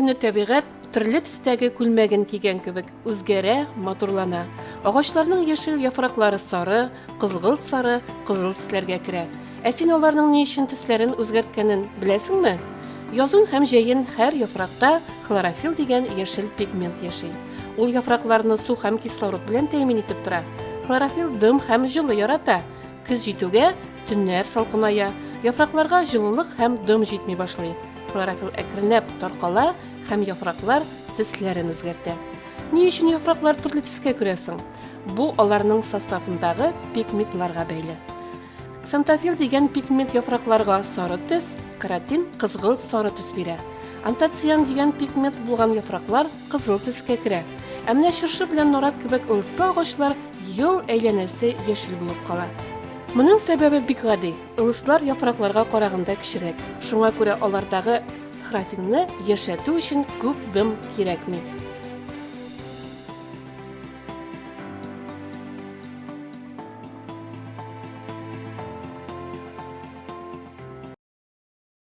көнне табигать төрле төстәге күлмәген кигән кебек үзгәрә, матурлана. Агачларның яшел яфраклары сары, кызгылт сары, кызыл төсләргә керә. Ә син аларның ни өчен төсләрен үзгәрткәнен беләсеңме? Язын һәм җәен һәр яфракта хлорофилл дигән яшел пигмент яши. Ул яфракларны су һәм кислород белән тәэмин итеп тора. Хлорофилл дым һәм җылы ярата. Көз җитүгә, төннәр салкыная, яфракларга җылылык һәм дым җитми башлый. Хлорофилл әкренләп таркала һәм яфраклар төсләрен үзгәртә. Ни өчен яфраклар төрле төскә керә соң? Бу аларның составындагы пигментларга бәйле. Ксантофилл дигән пигмент яфракларга сары төс, каротин кызгылт сары төс бирә. Антоциан дигән пигмент булган яфраклар кызыл төскә керә. Ә менә чыршы белән нарат кебек ылыслы агачлар Ел әйләнәсе яшел булып кала. Моның сәбәбе бик гади, ылыслар яфракларга караганда кечерәк. Шуңа күрә алардагы хрофилны яшәтү өчен күп дым кирәкми.